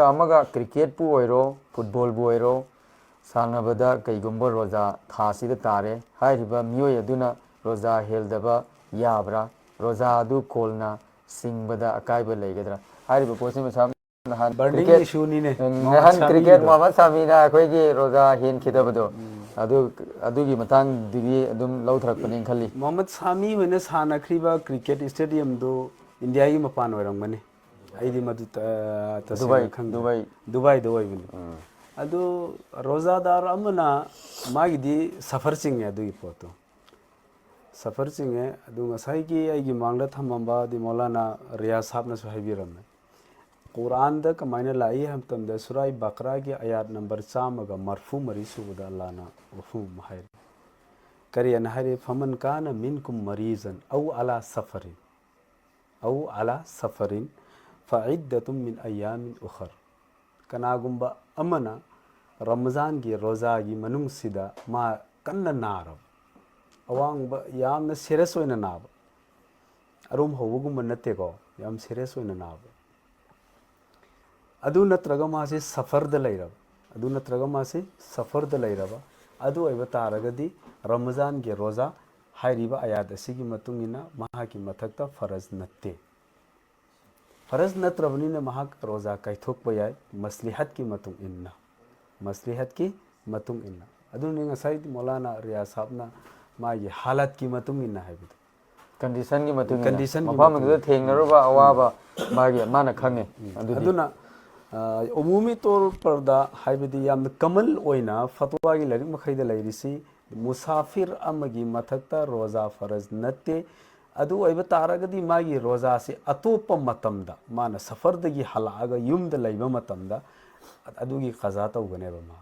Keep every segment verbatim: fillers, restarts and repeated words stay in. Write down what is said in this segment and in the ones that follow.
ꯑꯃꯒ ꯀ꯭ꯔꯤꯀꯦꯠꯄꯨ ꯑꯣꯏꯔꯣ, ꯐꯨꯠꯕꯣꯜꯕꯨ ꯑꯣꯏꯔꯣ, ꯁꯥꯟꯅꯕꯗ ꯀꯩꯒꯨꯝꯕ ꯔꯣꯖꯥ ꯊꯥꯁꯤꯗ ꯇꯥꯔꯦ, ꯍꯥꯏꯔꯤꯕ ꯃꯤꯑꯣꯏ ꯑꯗꯨꯅ ꯔꯣꯖꯥ ꯍꯦꯜꯗꯕ ꯌꯥꯕ꯭ꯔꯥ? ꯔꯣꯖꯥ ꯑꯗꯨ ꯀꯣꯟꯅ ꯁꯤꯡꯕꯗ ꯑꯀꯥꯏꯕ ꯂꯩꯒꯗ꯭ꯔꯥ? ꯍꯥꯏꯔꯤꯕ ꯄꯣꯠꯁꯤ ꯃꯁꯥ ꯅꯍꯥꯟ ꯕꯔꯅꯤꯡ ꯀ꯭ꯔꯤꯀꯦꯠ, ꯏꯁꯨꯅꯤꯅꯦ, ꯎꯝ, ꯃꯣꯍꯃꯗ ꯅꯍꯥꯟ ꯀ꯭ꯔꯤꯀꯦꯠ ꯁꯥꯃꯤꯒꯤꯗꯣ꯫ ꯃꯣꯍꯃꯗ ꯁꯥꯃꯤꯅ ꯑꯩꯈꯣꯏꯒꯤ ꯔꯣꯖꯥ ꯍꯦꯟꯈꯤꯗꯕꯗꯣ, ꯎꯝ꯫ ꯑꯗꯨ, ꯑꯗꯨꯒꯤ ꯃꯇꯥꯡꯗꯨꯗꯤ ꯑꯗꯨꯝ ꯂꯧꯊꯔꯛꯄꯅꯦꯅ ꯈꯜꯂꯤ꯫ ꯃꯣꯍꯃꯗ ꯁꯥꯃꯤ ꯍꯣꯏꯅ ꯁꯥꯟꯅꯈ꯭ꯔꯤꯕ ꯀ꯭ꯔꯤꯀꯦꯠ ꯏꯁꯇꯦꯗꯤꯌꯝꯗꯨ ꯏꯟꯗꯤꯌꯥꯒꯤ ꯃꯄꯥꯟ ꯑꯣꯏꯔꯝꯒꯅꯤ꯫ ꯑꯩꯗꯤ ꯃꯗꯨ ꯇ-, ꯇꯁꯦꯡꯅ ꯗꯨꯕꯥꯏ, ꯈꯪꯗꯦ꯫ ꯗꯨꯕꯥꯏ꯫ ꯗꯨꯕꯥꯏꯗ ꯑꯣꯏꯕꯅꯤ꯫ ꯎꯝ꯫ ꯑꯗꯨ ꯔꯣꯖꯥꯗꯥꯔ ꯑꯃꯅ ꯃꯥꯒꯤꯗꯤ ꯁꯐꯔ ꯆꯤꯡꯉꯦ ꯑꯗꯨꯒꯤ ꯄꯣꯠꯇꯣ꯫ ꯁꯐꯔ ꯆꯤꯡꯉꯦ꯫ ꯑꯗꯨ ꯉꯁꯥꯏꯒꯤ ꯑꯩꯒꯤ ꯃꯥꯡꯗ ꯊꯝꯃꯝꯕ ꯗꯤ ꯃꯧꯂꯥꯅꯥ ꯔꯤꯌꯥꯖ ꯁꯥꯍꯕꯅꯁꯨ ꯍꯥꯏꯕꯤꯔꯝꯃꯦ꯫ ꯀꯨꯔꯥꯟꯗ ꯀꯃꯥꯏꯅ ꯂꯥꯛꯏ ꯍꯥꯏꯕ ꯃꯇꯝꯗ ꯁꯨꯔꯥꯏ ꯕꯀꯔꯥꯒꯤ ꯑꯌꯥꯠ ꯅꯝꯕꯔ ꯆꯥꯝꯃꯒ ꯃꯔꯐꯨ ꯃꯔꯤ ꯁꯨꯕꯗ ꯑꯜꯂꯥꯅ ꯋꯥꯐꯝ ꯑꯃ ꯍꯥꯏꯔꯤ꯫ ꯀꯔꯤ ꯍꯥꯏꯅ ꯍꯥꯏꯔꯤ? "ꯐꯃꯟ ꯀꯥꯅ ꯃꯤꯟꯀꯨꯝ ꯃꯔꯤꯖꯟ ꯑꯧ ꯑꯂꯥ ꯁꯐꯔꯤꯟ, ꯑꯧ ꯑꯂꯥ ꯁꯐꯔꯤꯟ ꯐ ꯏꯗ꯭ꯗꯇꯨꯝ ꯃꯤꯟ ꯑꯌꯥꯃꯤꯟ ꯎꯈꯔ"꯫ ꯀꯅꯥꯒꯨꯝꯕ ꯑꯃꯅ ꯔꯃꯖꯥꯟꯒꯤ ꯔꯣꯖꯥꯒꯤ ꯃꯅꯨꯡꯁꯤꯗ ꯃꯥ ꯀꯟꯅ ꯅꯥꯔꯕ, ꯑꯋꯥꯡꯕ ꯌꯥꯝꯅ ꯁꯦꯔꯤꯌꯁ ꯑꯣꯏꯅ ꯅꯥꯕ, ꯑꯔꯨꯝ ꯍꯧꯕꯒꯨꯝꯕ ꯅꯠꯇꯦꯀꯣ, ꯌꯥꯝ ꯁꯦꯔꯤꯌꯁ ꯑꯣꯏꯅ ꯅꯥꯕ, ꯑꯗꯨ ꯅꯠꯇ꯭ꯔꯒ ꯃꯥꯁꯤ ꯁꯐꯔꯗ ꯂꯩꯔꯕ, ꯑꯗꯨ ꯅꯠꯇ꯭ꯔꯒ ꯃꯥꯁꯤ ꯁꯐꯔꯗ ꯂꯩꯔꯕ, ꯑꯗꯨ ꯑꯣꯏꯕ ꯇꯥꯔꯒꯗꯤ ꯔꯃꯖꯥꯟꯒꯤ ꯔꯣꯖꯥ ꯍꯥꯏꯔꯤꯕ ꯑꯌꯥꯠ ꯑꯁꯤꯒꯤ ꯃꯇꯨꯡ ꯏꯟꯅ ꯃꯍꯥꯛꯀꯤ ꯃꯊꯛꯇ ꯐꯔꯖ ꯅꯠꯇꯦ꯫ ꯐꯔꯖ ꯅꯠꯇ꯭ꯔꯕꯅꯤꯅ ꯃꯍꯥꯛ ꯔꯣꯖꯥ ꯀꯥꯏꯊꯣꯛꯄ ꯌꯥꯏ, ꯃꯁꯂꯤꯍꯠꯀꯤ ꯃꯇꯨꯡ ꯏꯟꯅ, ꯃꯁꯂꯤꯍꯠꯀꯤ ꯃꯇꯨꯡ ꯏꯟꯅ꯫ ꯑꯗꯨꯅꯤ ꯉꯁꯥꯏ ꯃꯧꯂꯥꯅꯥ ꯔꯤꯌꯥꯖ ꯁꯥꯍꯕꯅ ꯃꯥꯒꯤ ꯍꯥꯂꯠꯀꯤ ꯃꯇꯨꯡ ꯏꯟꯅ ꯍꯥꯏꯕꯗꯣ꯫ ꯀꯟꯗꯤꯁꯟꯒꯤ ꯃꯇꯨꯡ ꯏꯟꯅ, ꯀꯟꯗꯤꯁꯟꯒꯤ ꯃꯐꯝ ꯃꯇꯨꯡ ꯑꯗꯨꯗ ꯏꯟꯅ꯫ ꯊꯦꯡꯅꯔꯨꯕ ꯑꯋꯥꯕ ꯃꯥꯒꯤ, ꯃꯥꯅ ꯈꯪꯉꯦ꯫ ꯎꯝ꯫ ꯑꯗꯨꯗꯤ ꯑꯗꯨꯅ, ꯑ, ꯑꯃꯨꯃꯤ ꯇꯧꯔ ꯄꯔꯗ ꯍꯥꯏꯕꯗꯤ ꯌꯥꯝꯅ ꯀꯃꯜ ꯑꯣꯏꯅ ꯐꯠꯋꯥꯒꯤ ꯂꯥꯏꯔꯤꯛ ꯃꯈꯩꯗ ꯂꯩꯔꯤꯁꯤ, ꯃꯨꯁꯥꯐꯤꯔ ꯑꯃꯒꯤ ꯃꯊꯛꯇ ꯔꯣꯖꯥ ꯐꯔꯖ ꯅꯠꯇꯦ꯫ ꯑꯗꯨ ꯑꯣꯏꯕ ꯇꯥꯔꯒꯗꯤ ꯃꯥꯒꯤ ꯔꯣꯖꯥꯁꯤ ꯑꯇꯣꯞꯄ ꯃꯇꯝꯗ, ꯃꯥꯅ ꯁꯐꯔꯗꯒꯤ ꯍꯜꯂꯛꯑꯒ ꯌꯨꯝꯗ ꯂꯩꯕ ꯃꯇꯝꯗ ꯑꯗꯨꯒꯤ ꯀꯖꯥ ꯇꯧꯒꯅꯦꯕ ꯃꯥ꯫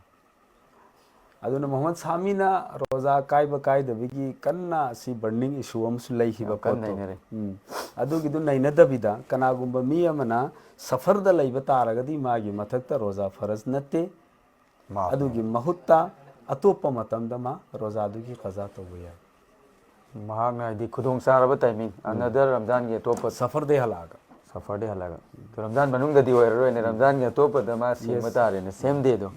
ꯑꯗꯨꯅ ꯃꯣꯍꯃꯗ ꯁꯥꯃꯤꯅ ꯔꯣꯖꯥ ꯀꯥꯏꯕ ꯀꯥꯏꯗꯕꯒꯤ ꯀꯟꯅ ꯁꯤ ꯕꯔꯅꯤꯡ ꯏꯁꯨ ꯑꯃꯁꯨ ꯂꯩꯈꯤꯕ ꯌꯥꯝ ꯀꯟꯅ ꯄꯣꯠꯇꯣ꯫ ꯅꯩꯅꯔꯦ꯫ ꯎꯝ꯫ ꯑꯗꯨꯒꯤꯗꯨ ꯅꯩꯅꯗꯕꯤꯗ ꯀꯅꯥꯒꯨꯝꯕ ꯃꯤ ꯑꯃꯅ ꯁꯐꯔꯗ ꯂꯩꯕ ꯇꯥꯔꯒꯗꯤ ꯃꯥꯒꯤ ꯃꯊꯛꯇ ꯔꯣꯖꯥ ꯐꯔꯖ ꯅꯠꯇꯦ꯫ ꯃꯥꯐꯅꯤ꯫ ꯑꯗꯨꯒꯤ ꯃꯍꯨꯠꯇ ꯑꯇꯣꯞꯄ ꯃꯇꯝꯗ ꯃꯥ ꯔꯣꯖꯥꯗꯨꯒꯤ ꯀꯖꯥ ꯇꯧꯕ ꯌꯥꯏ꯫ ꯃꯍꯥꯛꯅ ꯍꯥꯏꯗꯤ ꯈꯨꯗꯣꯡ ꯆꯥꯔꯕ ꯇꯥꯏꯃꯤꯡ, ꯎꯝ꯫ ꯑꯅꯗꯔ ꯔꯝꯖꯥꯟꯒꯤ ꯑꯇꯣꯞꯄ ꯁꯐꯔꯗꯩ ꯍꯜꯂꯛꯑꯒ꯫ ꯁꯐꯔꯗꯤ ꯍꯜꯂꯒ꯫ ꯑꯗꯣ ꯔꯝꯖꯥꯟ ꯃꯅꯨꯡꯗꯗꯤ ꯑꯣꯏꯔꯔꯣꯏꯅꯦ, ꯔꯝꯖꯥꯟꯒꯤ ꯑꯇꯣꯞꯄꯗ ꯃꯥ ꯁꯦꯡꯕ ꯇꯥꯔꯦꯅꯦ, ꯁꯦꯝ ꯗꯦꯗꯣ꯫